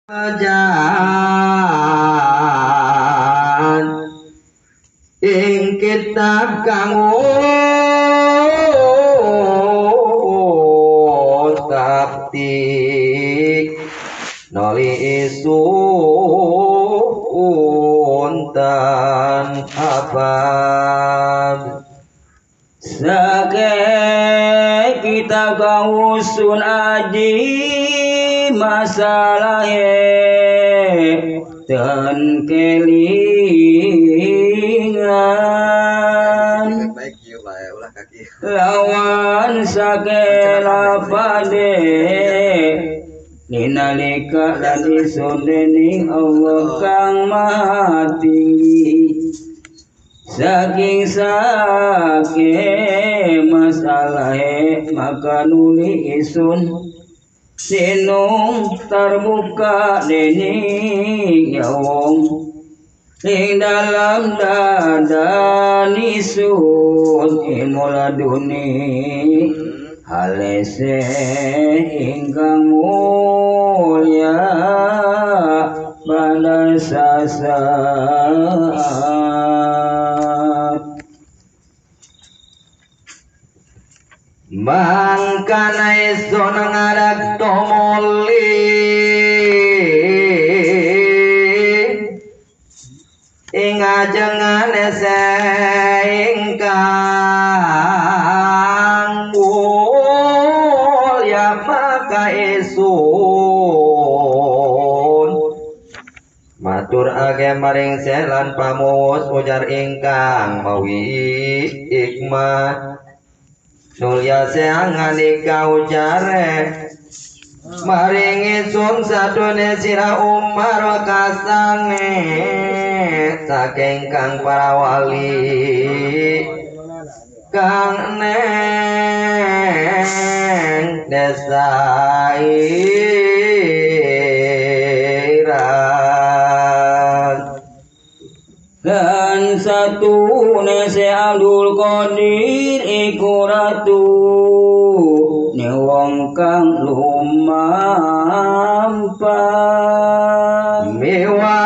Jan ing kitab kang taptik noli isun tan abad sake kitab kang usun aji masalahe ten kelingan lawan sake lapade ninalika lan isun dening Allah kang maha tinggi saking sake masalahe maka nuli isun sinung terbuka dening ya wong ing dalam dada nisun ilmu laduni halese ingkang mulya pada sasaat mangkana isun ngadak tomoli ing ajengane ingkang mulya maka isun matur age maring selan pamus ujar ingkang mawi hikmah nulya seanganika ujare maring isun sadone sira Umar kasane saking kang para wali kang neng desa Iran dan satu nese Abdul Qadir iku ratu ne wong kang lumampah miwa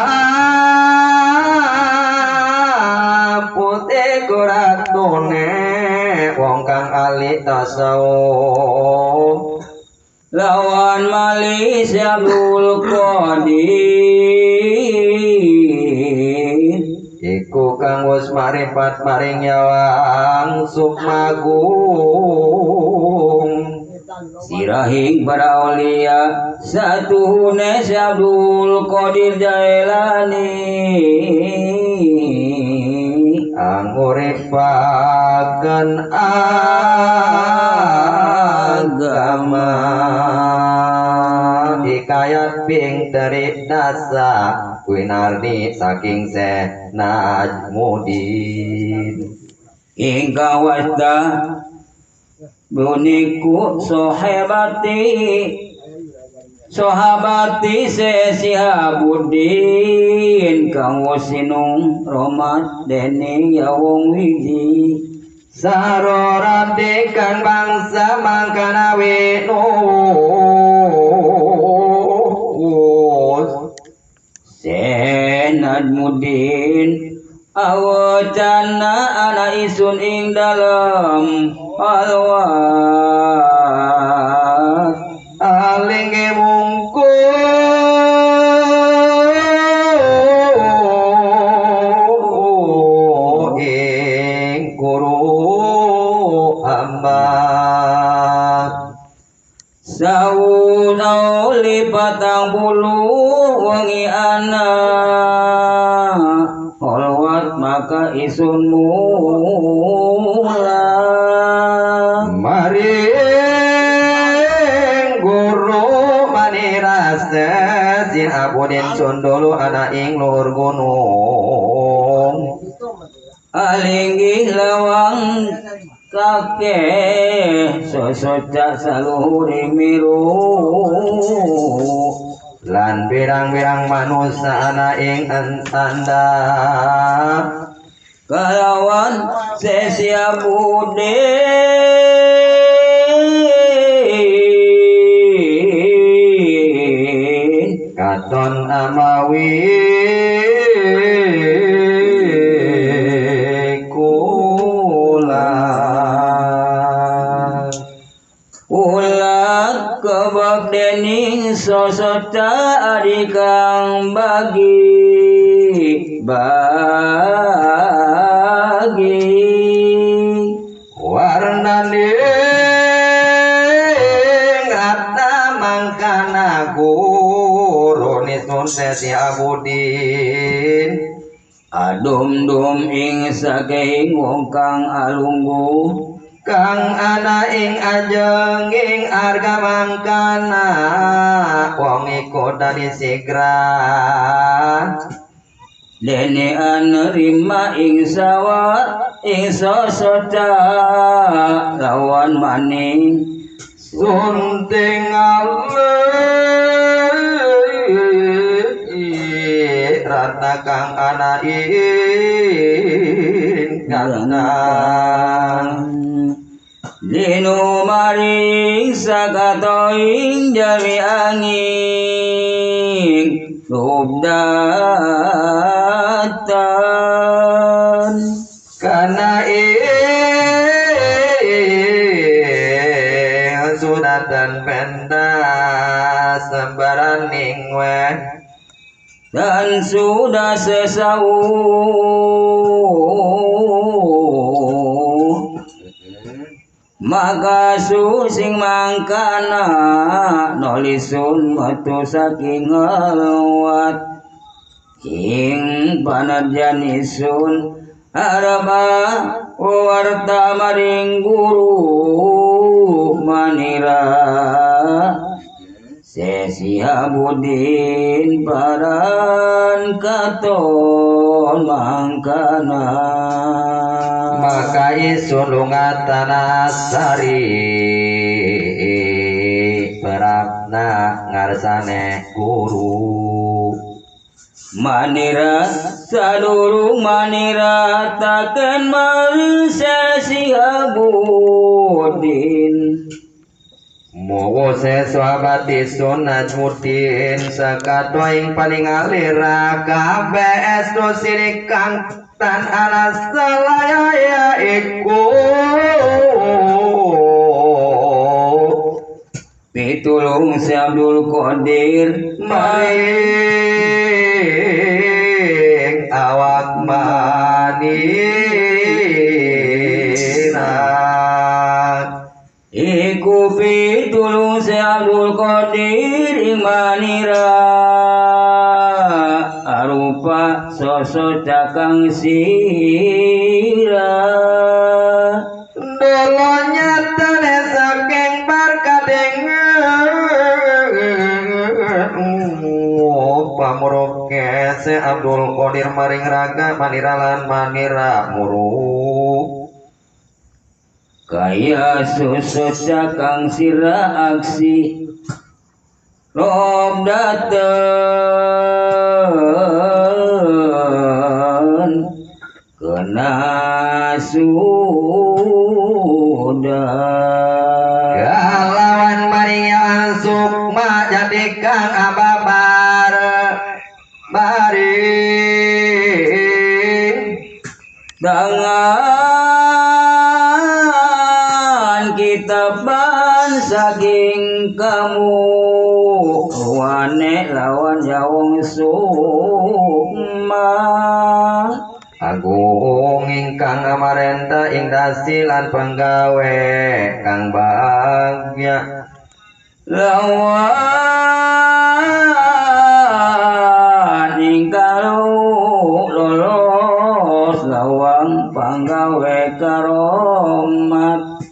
putih ratune wong kang ahli tasawuf lawan malih Abdul Qadir iku kang wis maripat maring yawang sukmagung sirahing para aulia satuhune Abdul Qadir Jailani anguripaken agama hikayat ping dari dasa winarni saking Syekh Najmudin ingkang wasta buniku sahabati Sihabuddin kang wasinung romat dening ya wong wiji sarorate kang bangsa mangkana winus Senadmudin awacana ana isun ing dalem alwat alingge mungku ing guru hamba saun auli 40 wengi ana holwat maka isun mula maring guru manirase sin abudin sundulu ana ing luhur gunung alinggih lawang kakeh sosocak saluhuri miru lan pirang-pirang manusa ana ing entandap kalawan Sesiabudin Katon amawi kula ulat kebak dening sosota adi kang bagi bagi warnane ngata mangkana guru nisun sesi abudin adum dum ing saking wong kang alungguh kang ana ing ajeng ing arga mangkana wong iku dadi sigra dene anerima ing sawa ing sosota lawan maning sunting rata kang ana ing kandang linu maring sakatoing jami angin rubdatan kana ing sunatan penda sembaraning weh dan sudah sesau maka susing mangkana nolisun metu saking ngelwat ing panadjanisun araba warta maring guru manira sesihabudin paran katon mangkana maka isun lunga tanah sari perapna ngarsane guru manira sadurung manira taken sesihabudin mowo sesahabat isun Najmuddin sakato ing paling alira kabeh estu sirik kang tan ana salaya iku pitulung si Abdul Qadir maring awak manina iku pitulung si Abdul Qadir ing manira arupa sosok cakang sira dolo nyatane saking barkadenge pamuruke si Abdul Qadir maring raga manira lan manira muruk kaya susuk cakang sira aksi rob daten kena sudah kalawan maring yang sukma jadi kang ababar maring dangan kitaban saking kamu wane lawan jawong sukma agung ingkang amarenta ing dasi lan penggawe kang bagya lawan ingkang lolos lawang panggawe karomat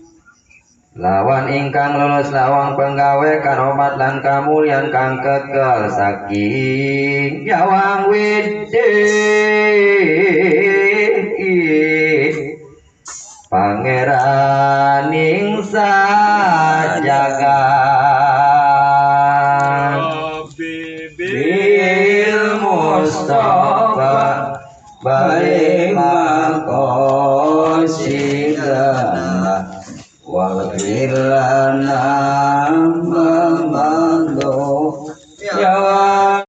lawan ingkang lulus lawang penggawe karomat lan kamulyan kang kekel saking jawang widi pangeraning sajagat bil Mustafa balik maqasidana waghfir lana ma